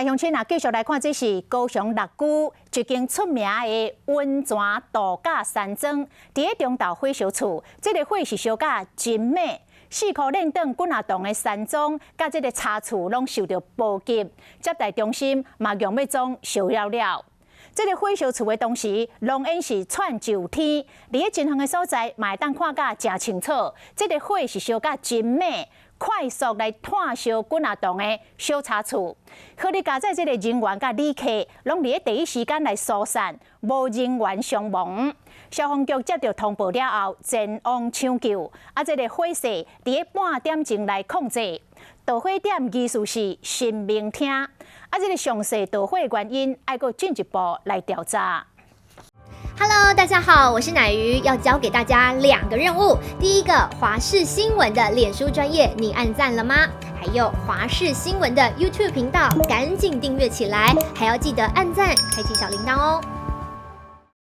來鄉親啊，繼續來看，這是高雄六龜一間出名的溫泉度假山莊，佇咧中投火燒厝，這个火是燒甲真猛，四箍輪轉幾若棟的山莊，佮這个茶厝攏受著波及，接待中心嘛用欲總燒了了。這个火燒厝的當時，濃煙是竄上天，佇咧真遠的所在，嘛會當看甲誠清楚。這个火是燒甲真猛，快速來湠燒幾若棟的小茶厝。好哩佳哉這个人員佮旅客，攏佇咧第一時間來疏散，無人員傷亡。消防局接著通報了後，前往搶救。啊，這个火勢佇咧半點鐘來控制。導火點疑似是神明廳。啊，這个詳細導火原因，愛閣進一步來調查。 Hello，大家好，我是乃瑜，要交給大家兩個任務。第一個，華視新聞的臉書專頁，你按讚了嗎？還有華視新聞的 YouTube 頻道，趕緊訂閱起來，還要記得按讚，開啟小鈴鐺哦。